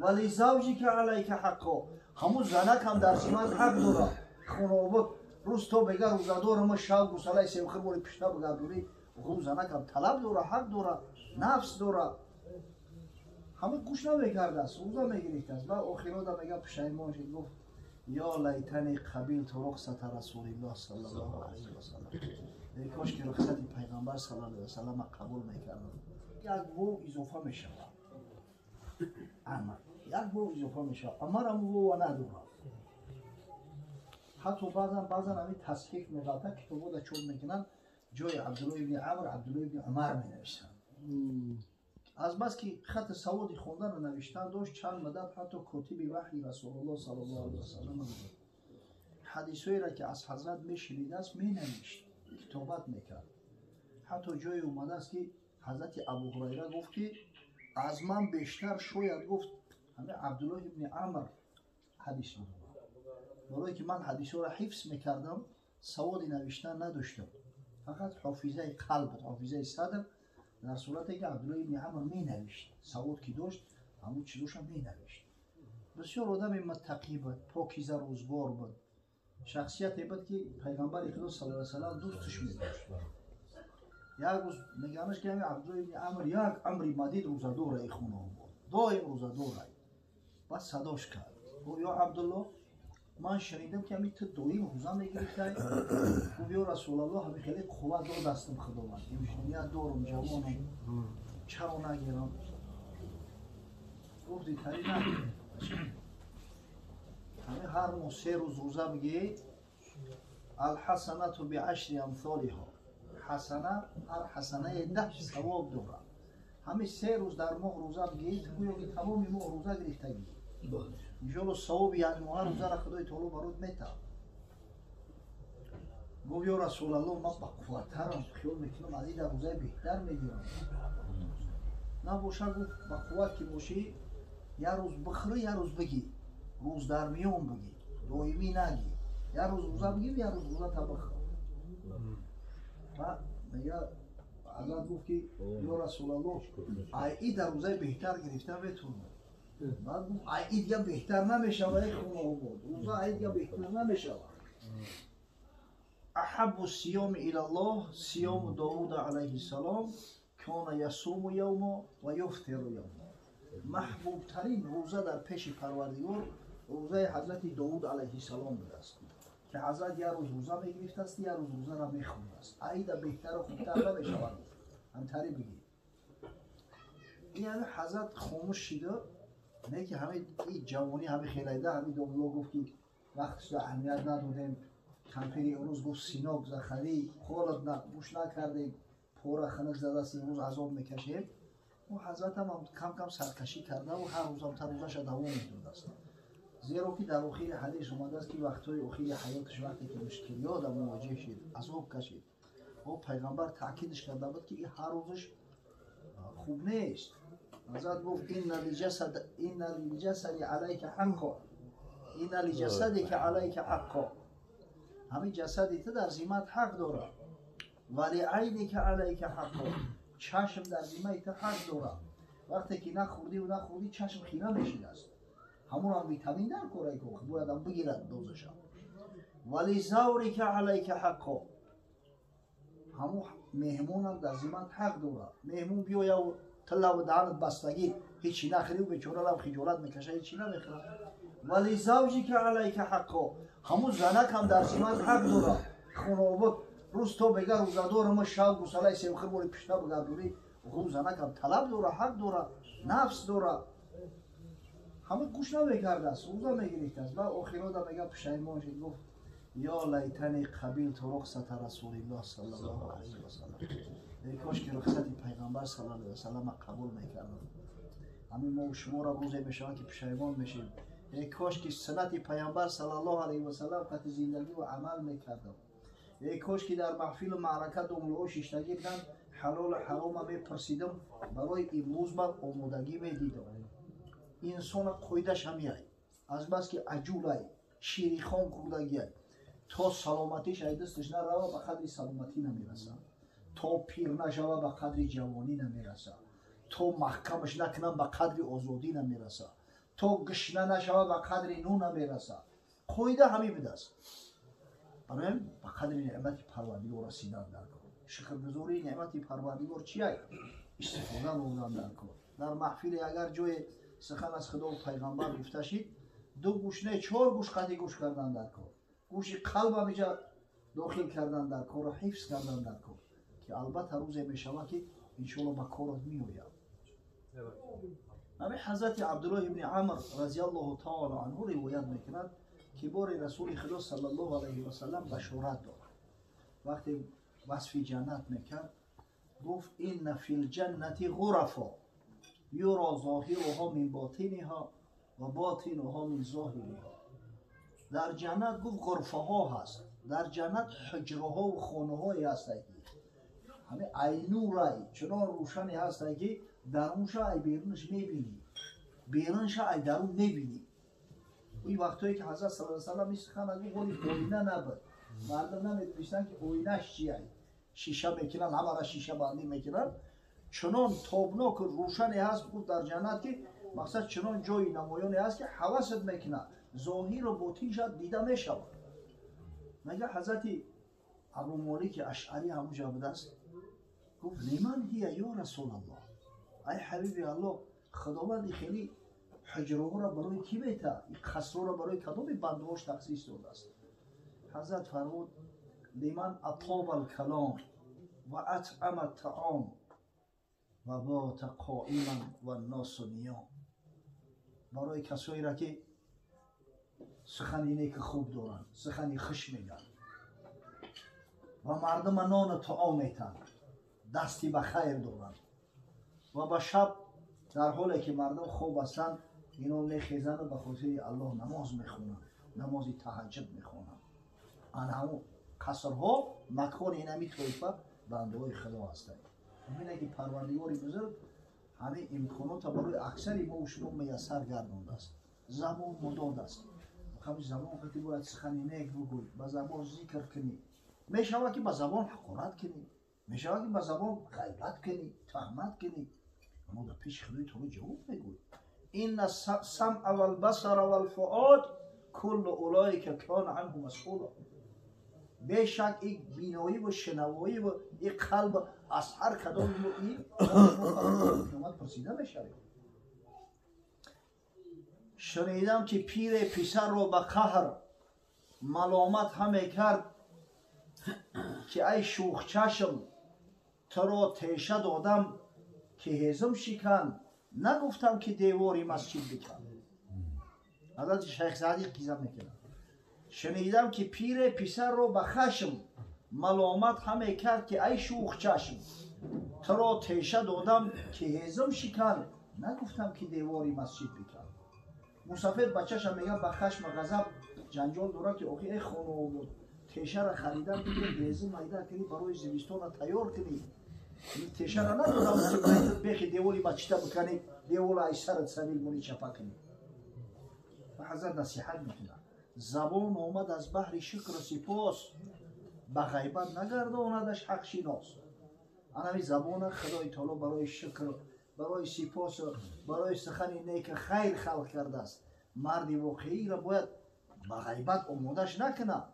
Вали завҷика алайка ҳаққо. Ҳамун занак ҳам дар зимат ҳақ дорад. Хонобод рӯз то бега рӯзадорам, шаб гусалаи семхир бори пишта бигардонӣ. Хун занак ҳам талаб дорад, ҳақ дорад, нафс дорад. Ҳамун гӯш намекардааст, рӯза мегирифтааст. Баъд охирода мега пушаймон шуд, гуфт: ё лайтани қабилту рухсата расулиллоҳ саллаллоҳу алайҳи васаллам. Эй кош ки рухсати пайғамбар саллаллоҳу алайҳи васаллам қабул мекардам. Як вов изофа мешавад. Амр як вов изофа мешавад. Амр ҳам вова надорад. Ҳатто баъзан ҳамин тасҳиф меғалта, китобода чоп мекунанд, ҷои Абдуллоҳ ибни Амр Абдуллоҳ ибни Умар менависанд. Аз бас ки хати саводи хондану навиштан дошт, чанд муддат ҳатто котиби ваҳйи Расулуллоҳ саллаллоҳу алайҳи васаллам буд. Ҳадисҳоеро ки аз ҳазрат мешунидааст, менавишт, китобат мекард. Ҳатто ҷое омадааст ки ҳазрати Абу Ҳурайра гуфт ки аз ман бештар шояд гуфт ҳамин Абдуллоҳ ибни Амр ҳадис медонад. Барое ки ман ҳадисҳоро ҳифз мекардам, саводи навиштан надоштам. Фақат ҳофизаи қалб, ҳофизаи садр. Дар сурате ки Абдуллоҳ ибни Амр менавишт, савод ки дошт, ҳамун чизоша менавишт. Бисёр одами муттақӣ буд, покиза рӯзгор буд. Шахсияте буд ки пайғамбари Худо саллаллоҳу алайҳи васаллам дӯсташ медошт. Як рӯз меганаш ки ҳамин Абдуллоҳ ибни Амр як амри мадид рӯзадорай хона буд, доим рӯзадорай. Баъд садош кард, гуфт: ё Абдуллоҳ, ман шунидам ки ҳамин ту доим рӯза мегирифтай. Гуфт: ё Расулаллоҳ, ҳамин хеле қувват додастам Худованд, имконият дорам, ҷавонам, чаро нагирам? Гуфт: дитари нагир, ҳамин ҳар моҳ 3 рӯз рӯза бигир, алҳасанату биашри амсолиҳо, ҳасана ҳар ҳасанае 10 савоб дорад. Ҳамин 3 рӯз дар моҳ рӯза бигир, ту гӯё ки тамоми моҳ рӯза гирифтагӣ. Иншоалло савоби як моҳа рӯзаро Худои таоло барот метавад. Гуфт: ё Расулаллоҳ, ман ба қувваттарам, хиёл мекунам аз ин дар рӯзаи беҳтар мегирам. Набоша, гуфт, ба қувват ки бошӣ, як рӯз бихӯрӣ, як рӯз бигӣ, рӯз дар миён бигӣ, доимӣ нагӣ. Як рӯз рӯза бигир, як рӯз рӯзата бихӯр. Ва мега ҳазрат гуфт ки ё Расулаллоҳ, ай и дар рӯзаи беҳтар гирифта метавонам. Баъд гуфт: ай и дига беҳтар намешавад, эй хонаобод, рӯза ай дига беҳтар намешавад. Аҳаббу сиёми илаллоҳ сиёму Довуда алайҳиссалом кона ясуму явмо ва юфтиру явмо. Маҳбубтарин рӯза дар пеши Парвардигор рӯзаи ҳазрати Довуд алайҳиссалом будааст ки ҳазрат як рӯз рӯза мегирифтааст, як рӯз рӯзаро мехӯрдааст. Аида беҳтару хубтар намешавад, ҳамтари бигир. Ин ҳами ҳазрат хомӯш шида, не ки ҳамин ҷавонӣ ҳамин хелайда, ҳамин домулло гуфт ки вақташро аҳамият надодем, кампири имрӯз гуфт синок захарӣ холат гӯш накардем, пора хунук задааст, имрӯз азоб мекашем. Ӯ ҳазратам кам-кам саркашӣ кардаву ҳар рӯзам та рӯзаша давом медодааст. Зеро ки дар охири ҳадис омадааст ки вақтҳои охири ҳаёташ вақте ки мушкилиёда мувоҷеҳ шид, азоб кашид, о пайғамбар таъкидш карда буд ки ин ҳар рӯзаш хуб нест. Ҳазрат гуфт: инна лилҷасади алайка ҳаққо, инна лиҷасадика алайка ҳаққо, ҳамин ҷасади ту дар зиммат ҳақ дорад. Ва лиайника алайка ҳаққо, чашм дар зиммаи ту ҳақ дорад. Вақте ки нахӯрдиву нахӯрдӣ, чашм хира мешидааст. Ҳамонам витамин дар корай ко боядам бигирад дозаша. Ва лизаврика алайка ҳаққо, ҳамун меҳмонам дар зиммат ҳақ дорад. Меҳмон биёяву тиллаву даҳанат бастагӣ, ҳечи нахӯриву бечоралам хиҷолат мекаша, ҳечи намехӯрад. Ва лизавҷика алайка ҳаққо, ҳамун занакам дар зиммат ҳақ дорад. Хонаобод рӯз то бега рӯзадорам, шаб гусалаи семхир бори пишта бигардонӣ. Хун занакам талаб дорад, ҳақ дорад, нафс дорад. Ҳамин гӯш намекардааст, рӯза мегирифтааст. Баъд охирода мега пушаймон шуд, гуфт: ё лайтани қабилту рухсата расулиллоҳ саллаллоҳу алайҳи васаллам. Эй кош ки рухсати пайғамбар саллаллоҳу алайҳи васаллам қабул мекардам. Ҳамин мо шуморо рӯзе мешавад ки пушаймон мешем. Эй кош ки суннати пайғамбар саллаллоҳу алайҳи васаллам қати зиндагӣ ва амал мекардам. Эй кош ки дар маҳфилу маърака домуллоҳо шиштагӣ буданд, ҳалолу ҳарома мепурсидам, барои имрӯз ман омодагӣ медидам. Инсона қоидаш ҳамияй, азбаски аҷулай, шири хом хӯрдагиай, то саломатиш ай дасташ нарава, ба қадри саломатӣ намерасад. То пир нашава ба қадри ҷавонӣ намераса, то маҳкамаш накунам ба қадри озодӣ намераса, то гушна нашава ба қадри нун намераса. Қоида ҳамин будааст. Барои ба қадри неъмати Парвардигор расидан дар кор. Шукргузории неъмати Парвардигор чия? Истифода бурдан дар кор. Дар маҳфиле агар ҷое сухан аз Худову пайғамбар гуфта шид, ду гӯш не, чор гӯш қади гӯш кардан дар кор. Гӯши қалбам иҷа дохил кардан дар кору ҳифз кардан дар кор, ки албатта рӯзе мешавад, ки иншоалло ба корат меояд. Ҳамин Ҳазрати Абдуллоҳ ибни Амр разиаллоҳу таала анҳу ривоят мекунад, ки бори Расули Худо саллаллоҳу алайҳи васаллам башорат дод. Вақте васфи ҷаннат мекард, гуфт: инна фил ҷаннати ғурафо юро зоҳируҳо мин ботиниҳо ва ботинуҳо мин зоҳириҳо. Дар ҷаннат, гуфт, ғурфаҳо ҳаст, дар ҷаннат ҳуҷраҳову хонаҳое ҳастанд, ки ҳамин айнурай чунон рӯшане ҳастанд, ки дарунша ай берунаш мебинӣ, берунша ай дарун мебинӣ. Ин вақтое ки Ҳазрат саллаллоҳу алайҳи васаллам ин сухана гуфт, воли оина набуд, мардум намедонистанд, ки оинаш чия. Шиша мекунанд, ҳамара шишабандӣ мекунанд. Чунон тобноку рӯшане ҳаст, гуфт, дар ҷаннат, ки мақсад чунон ҷои намоёне ҳаст, ки ҳавасат мекунад, зоҳиру ботинша дида мешавад. Мега, Ҳазрати Абумолики Ашъарӣ ҳамуҷа будааст, гуфт: лиман ҳия ё Расулаллоҳ? Ай ҳабиби Аллоҳ, Худованди хеле ҳуҷраҳоро барои кӣ мета, ин қасрҳоро барои кадоми бандаҳош тахсис додааст? Ҳазрат фармуд: лиман атоба алкалом ва атъама таом ва бота қоиман ванносу ниём. Барои касоеро, ки сухани неки хуб доранд, сухани хуш мегӯянд ва мардума нону таом метанд, дасти ба хайр доранд ва ба шаб дар ҳоле ки мардум хоб ҳастанд, ино мехезанду ба хотири Аллоҳ намоз мехонанд, намози таҳаҷҷуд мехонанд. Ана ҳамун қасрҳо макони инами тоифа бандаҳои Худо ҳастанд. Бубинед, ки Парвардигори бузург ҳамин имконота барои аксари мо шумо муяссар гардондааст. Забон мудод аст. Ҳамин забон қати бояд сухани нек бигӯй, ба забон зикр кунӣ. Мешавад, ки ба забон ҳақорат кунӣ, мешавад, ки ба забон ғайбат кунӣ, туҳмат кунӣ, аммо дар пеши Худои таоло ҷавоб мегӯй. Инна самъа валбасара валфуод куллу улоика кона анҳу масъула. Бешак, ин биноӣ шинавоӣ ва ин қалб, аз ҳар кадоми мо ин қиёмат пурсида мешавем. Шунидам, ки пире писарро ба қаҳр маломат ҳаме кард, ки ай шӯхчашм, туро теша додам, ки ҳезум шикан, нагуфтам, ки девори масҷид бикан. Ҳазрати Шайх Саъдӣ қисса мекунад: шунидам, ки пире писарро ба хашм маломат ҳаме кард, ки ай шӯхчашм, туро теша додам, ки ҳезум шикан, нагуфтам, ки девори масҷид бикан. Мусафед бачаша мега, ба хашма ғазаб ҷанҷол дорад, ки охи, эй хонаобод, тешара харидам, ки ҳезум майда кунӣ, барои зимистона тайёр кунӣ. Тешара надодам, ки бехи девори масҷида биканӣ, девора ай сарат сабил монӣ, чапа кунӣ. Ва Ҳазрат насиҳат мекунад: забон омад аз баҳри шукру сипос, ба ғайбат нагардонадаш ҳақшинос. Анами забона Худои таоло барои шукр, барои сипосу барои сухани неки хайр халқ кардааст. Марди воқеиро бояд ба ғайбат омодаш накунад.